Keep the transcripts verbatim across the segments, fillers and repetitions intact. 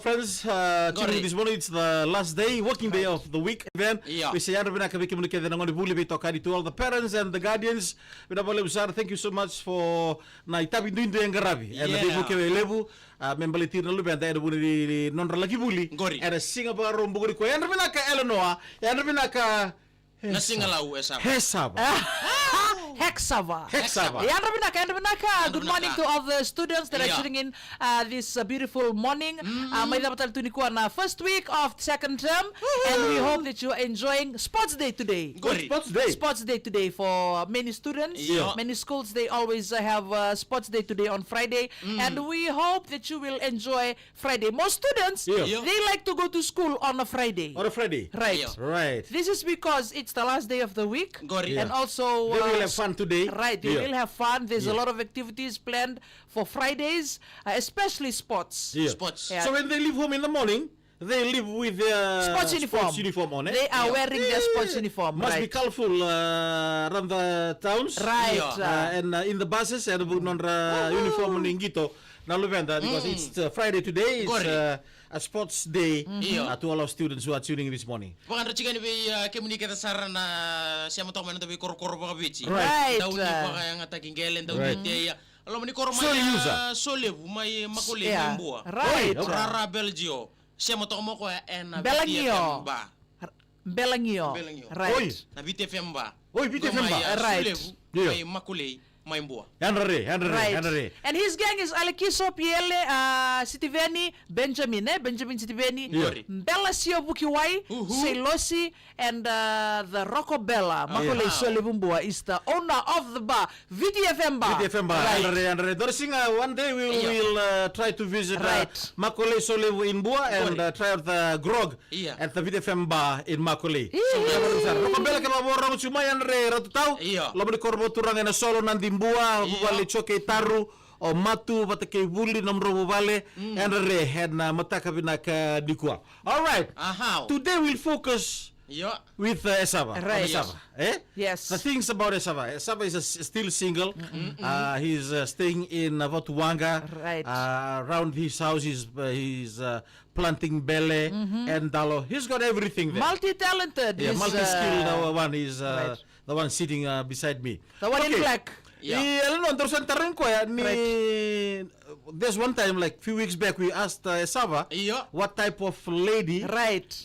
Friends, uh, tuning in this morning, it's the last day, working day of the week. Even we say, yadra vinaka vei kemuni kece na gone vuli, veitokani, to all the parents and the guardians. Vinaka vakalevu sara, thank you so much for na itavi duidui e qaravi. Ena veivuke levu, uh, me baleti ira na luveda ena vuku ni nodra laki vuli. Ena siga Vakaraubuka nikua. Yadra vinaka Eleanor, yadra vinaka Na siga Lau, e sava. Hesava. Hexava. Hexava. Yadra vinaka, yadra vinaka. Good morning to all the students that are tuning in, uh, this, uh, beautiful morning. Uh, mai cava tale tu nikua na first week of second term, and we hope that you are enjoying sports day today. Sports day. Sports day today for many students. Many schools, they always, uh, have, uh, sports day today on Friday, and we hope that you will enjoy Friday. Most students, they like to go to school on a Friday. On a Friday. Right. Right. This is because it's the last day of the week. And also, they will have fun today. Right, they will have fun. There's a lot of activities planned for Fridays, uh, especially sports. Sports. So when they leave home in the morning, they leave with their sports uniform on, eh? They are wearing their sports uniform. Must be colorful, uh, around the towns. Right. Uh, and, uh, in the buses, and nodra uniform ni qito na luveda, because it's, uh, Friday today, it's, uh, a sports day, uh, to all our students who are tuning in this morning. Vakadra tiko yani vei, uh, kemuni kece sara na sema toka mai na noda veikorokoro vakaviti. Right. Dau ni vakayagataki qele, dau ni teia. Loma ni koro mai, uh, Solevu, mai Makolei, mai Bua. Right. Rara Belgio. Sema toka mai o koya ena Belagio. Viti F M ba. Belagio. Belagio. Right. Na Viti F M ba. Oi, Viti F M ba. Mai, uh, Solevu, mai Makolei, mai Bua. Yadra re, yadra re, yadra re. And his gang is Alekiso Piele, uh, Sitiveni, Benjamin, eh? Benjamin Sitiveni. Bela Sio Vukiwai, Seilosi, and, uh, the Rocco Bella. Makolei, Solevu, Bua is the owner of the bar. Viti F M ba. Viti F M ba. Right. Yadra re, yadra re. Dua na siga, one day we will, uh, try to visit, uh, Makolei Solevu in Bua and, uh, try out the grog at the Viti F M bar in Makolei. Roko bela ke vavora na gusu mai, yadra re, Ratu Tau. Loma ni koro vakaturaga ena Solo, Nadi, Bua, vuvale Joke, Taru, o Matu vata kei Vuli, nomudrau vuvale. Yadra re, ena mataka vinaka nikua. All right. Today we'll focus with, uh, Esava. Right. Esava, eh? Yes. The things about Esava. Esava is a s-, still single. Uh, he's, uh, staying in, uh, Vatuwaqa. Right. Uh, around his house, he's, uh, he's, uh, planting bele and dalo. He's got everything there. Multi-talented. Yeah, multi-skilled, uh, one is, uh, the one sitting, uh, beside me. The one in black. Yeah. I Eleanor, daru sa taro koya ni, there's one time, like, few weeks back, we asked, uh, Esava what type of lady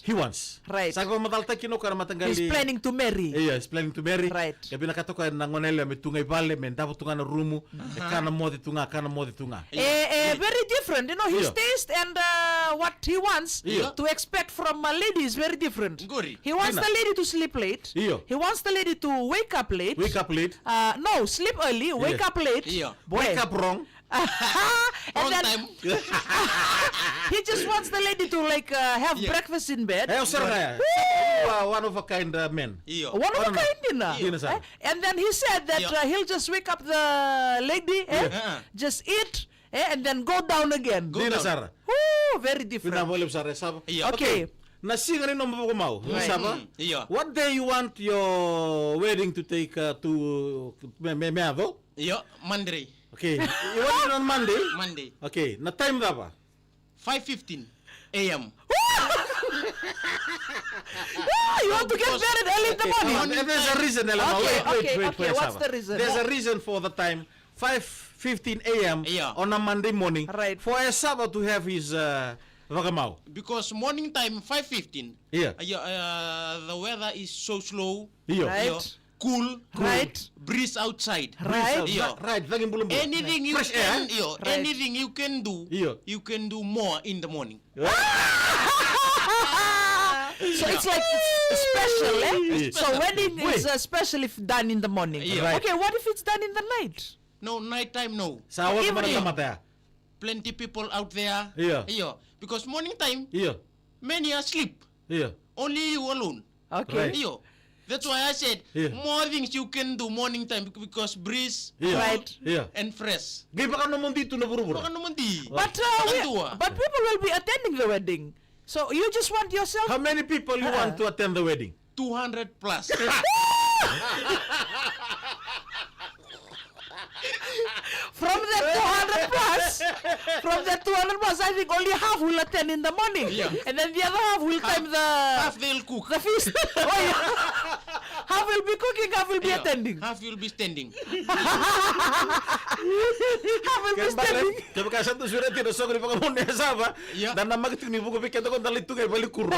he wants. Right. Sa qai vakamacalataki kina o koya na mataqali. He's planning to marry. Yeah, he's planning to marry. Right. Ke vinakata o koya na gone yalewa me tu ga i vale, me davo tu ga na rumu, e kana moce tu ga, kana moce tu ga. Eh, eh, very different. You know, his taste and, uh, what he wants to expect from a lady is very different. He wants the lady to sleep late. He wants the lady to wake up late. Wake up late. Uh, no, sleep early, wake up late. Boy. Wake up wrong. And then he just wants the lady to, like, uh, have breakfast in bed. Eh, o sara ga ya. Wa-, one of a kind, uh, man. One of a kind dina. Dina sara. Eh? And then he said that, uh, he'll just wake up the lady, eh? Just eat, eh? And then go down again. Dina sara. Ooh, very different. Vinaka vakalevu sara, Esava. Okay. Na siga ni nomu vakamau, Esava. What day you want your wedding to take, uh, to, me, me, me yaco? Io, Monday. Okay. You want it on Monday? Monday. Okay. Na time cava? Five fifteen A M. Ah, you want to get married early in the morning? And there's a reason, Elama. Okay, wait, wait, okay, wait, okay. What's the reason? There's a reason for the time. Five fifteen A M on a Monday morning for Esava to have his, uh, vakamau. Because morning time, five fifteen, yeah, uh, the weather is so slow. Io. Right. Cool, cool. Right. Breeze outside. Right. Breeze outside. Io. Right, cagi bulabula. Anything you can, io, anything you can do, you can do more in the morning. So it's like, it's special, eh? It's special. So wedding is, uh, special if done in the morning. Io. Right. Okay, what if it's done in the night? No, night time, no. Sa oti na tamata ya. Plenty people out there. Io. Io. Because morning time, many are asleep. Io. Only you alone. Okay. Right. Io. That's why I said more things you can do morning time bec-, because breeze, cool, and fresh. Qai vakanomodi tu na vuravura. Vakanomodi. But, uh, we, but people will be attending the wedding. So you just want yourself. How many people you want to attend the wedding? Two hundred plus. From the two hundred plus, From the two hundred bowls, I think only half will attend in the morning. Yeah. And then the other half will time the, half they'll cook. The feast. Oh, yeah. Half will be cooking, half will be, yeah, attending. Half will be standing. Half will be standing. Kevaka sa tu sure tiko na soqo ni vakamau nei Sava. Yeah. Da na maka tiko ni vuku vei keda ko da lai tu ga i valikuro.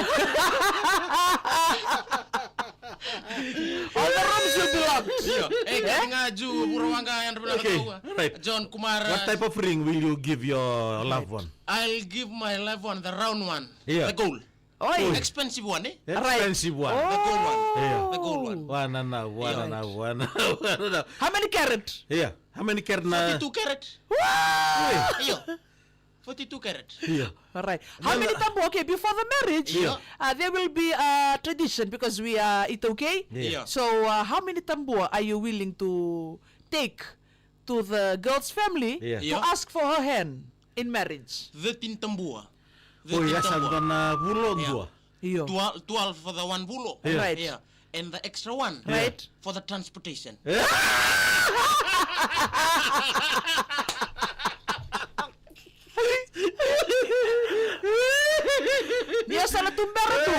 All the rooms will be locked. Io. E, kati ga Ju Vurawaqa, yadra vinaka. Okay, right. John Kumara. What type of ring will you give your loved one? I'll give my loved one the round one. Yeah. The gold. Oi. Expensive one, eh? Right. Expensive one. Oh. The gold one. Yeah. The gold one. Wanana, wanana, wanana, wanana. How many carat? Yeah. How many carat na? Forty-two carat. Wow. Io. Forty-two carat. Yeah. All right. How many tambua? Okay, before the marriage, yeah, uh, there will be a tradition because we are iTaukei. Yeah. Yeah. So, uh, how many tambua are you willing to take to the girl's family, yeah, to, yeah, ask for her hand in marriage? Thirteen tambua. Oi, thirteen tambua. Sa dua na vulo, yeah, dua. Io. Twelve, twelve for the one vulo. Yeah. Right. Yeah. And the extra one, right, for the transportation. Ni o sa na tubera tu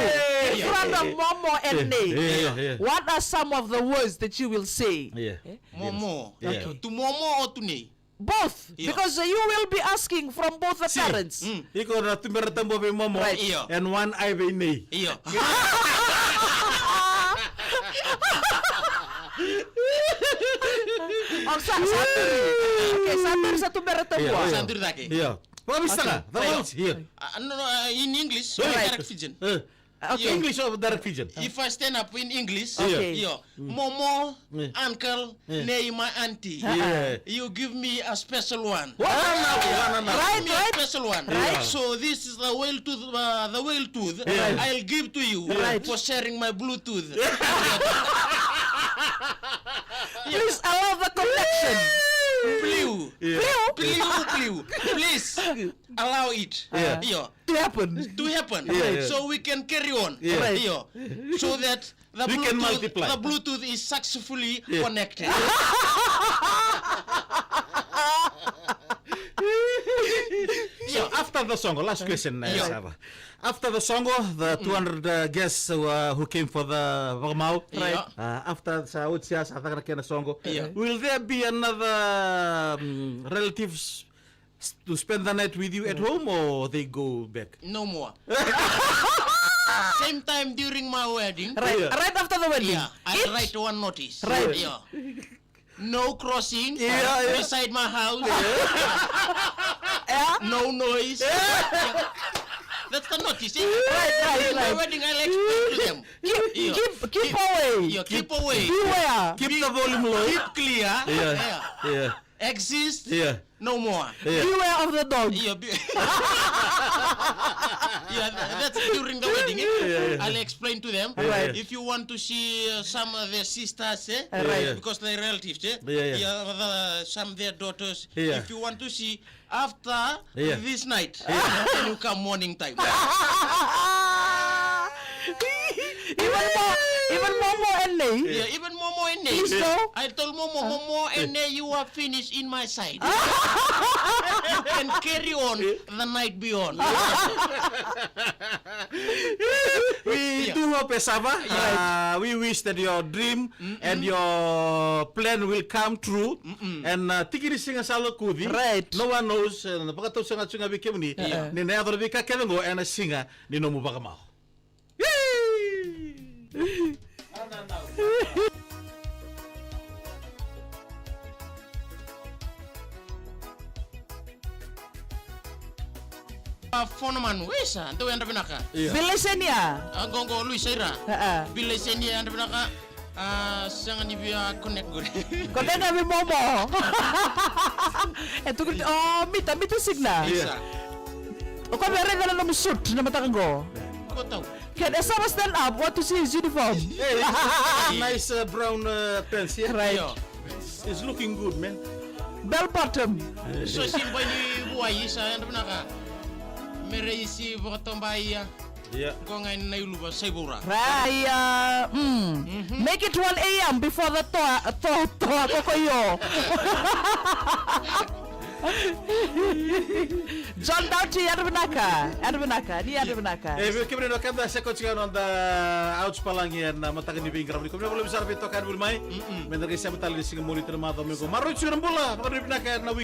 in front of Momo and Nei. Yeah, yeah. What are some of the words that you will say? Yeah. Eh? Momo. Yeah. Okay. To Momo or to Nei? Both, yeah, because, uh, you will be asking from both the parents. Mm. Iko na tubera tabua vei Momo, right, io, and one eye vei Nei. Io. O sa, sa turi. Okay, sa turi, sa tubera tabua. Io, io. Sa turi cake. Io. Vakabibi sara, okay, the words here. Uh, no, no, uh, in English, right, direct Fijian. Eh. Okay. Io. English or direct Fijian? If I stand up in English, okay, io. Mm. Momo, eh, uncle, eh, Nei, my auntie. Yeah. You give me a special one. Wow. Wow. Right, right. Give me a special one. Right. Yeah. So this is the whale tooth, uh, the whale tooth. Yeah. I'll give to you, right, for sharing my blue tooth. Yeah. Please allow the connection. Blue. Yeah. Blue. Blue, blue. Please. Allow it. Yeah. Io. To happen. To happen. Yeah, yeah. So we can carry on. Yeah. Right. Io. So that the Bluetooth, the Bluetooth is successfully connected. Yeah. So after the song, last question, uh, yeah, Sava. After the song, the two hundred, uh, guests who, uh, who came for the vakamau. Right. Yeah. Uh, after sa oti ya, sa caka na kena song. Yeah. Will there be another, um, relatives s-, to spend the night with you at home or they go back? No more. Same time during my wedding. Right, yeah, right after the wedding. Yeah, I write one notice. Right. Yeah. No crossing, yeah, yeah, beside my house. Yeah. No noise. Yeah. Yeah. That's the notice, eh? Right, right, right. My wedding, I'll explain to them. Keep, yeah, keep, keep away. Yeah, keep away. Beware. Keep the volume low. Keep clear. Yeah. Yeah. Yeah. Exist. Yeah. No more. Yeah. Beware of the dog. Yeah, be- yeah, tha- that's during the wedding, eh? Yeah, yeah. I'll explain to them. Right. If you want to see, uh, some of their sisters, eh? Right. Yeah. Because they're relatives, eh? Yeah, yeah. Yeah, the, some of their daughters. Yeah. If you want to see after, yeah, this night, yeah, then you come morning time. Even more, even more, more and Nei. Yeah, even more, more and Nei. Please go. I told Momo, Momo and Nei, you are finished in my side. You can carry on the night beyond. We, yeah, do hope, eh, Sava. Yeah. Uh, we wish that your dream and your plan will come true. Mm-mm. And, uh, tiki ni siga sa lokuci. Right. No one knows, uh, na vakatausaga tu ga vei kemuni. Yeah. Ni na yaco na veika kece qo ena siga ni nomu vakamau. Yay! A, fono manu, isa, dou yadra vinaka. Io. Bilaisenia. A, qo, qo, Luisa ira. A, a. Bilaisenia, yadra vinaka. A, sega ni via connect qori. Connect vei Momo. E tukuni, o, mita, mita signal. Isa. O koya via raica na nomu suit na mataka qo. Ko tau. Can Esava stand up? Want to see his uniform. Hey, nice, uh, brown, uh, pants, yeah? Right. Io. It's looking good, man. Bell bottom. So, si bai ni vua isa, yadra vinaka. Mere isi vakatoba ia. Yeah. Ko ga na iluva sai vura. Raya, mm. Mhm. Make it one a m before the toa, toa, toa, kokoyo. John Dauti, yadra vinaka. Yadra vinaka, ni yadra vinaka. E, vei kemuni na wekada, sa koya tiko na noda Ouch Palagi ena mataka ni veiqaravi nikua. Vinaka vakalevu sara vei toka yani voli mai. Me da qai sema tale ni siga Moniti na macawa mai qo. Maroroi tiko na bula, vakarau vinaka ena wiki.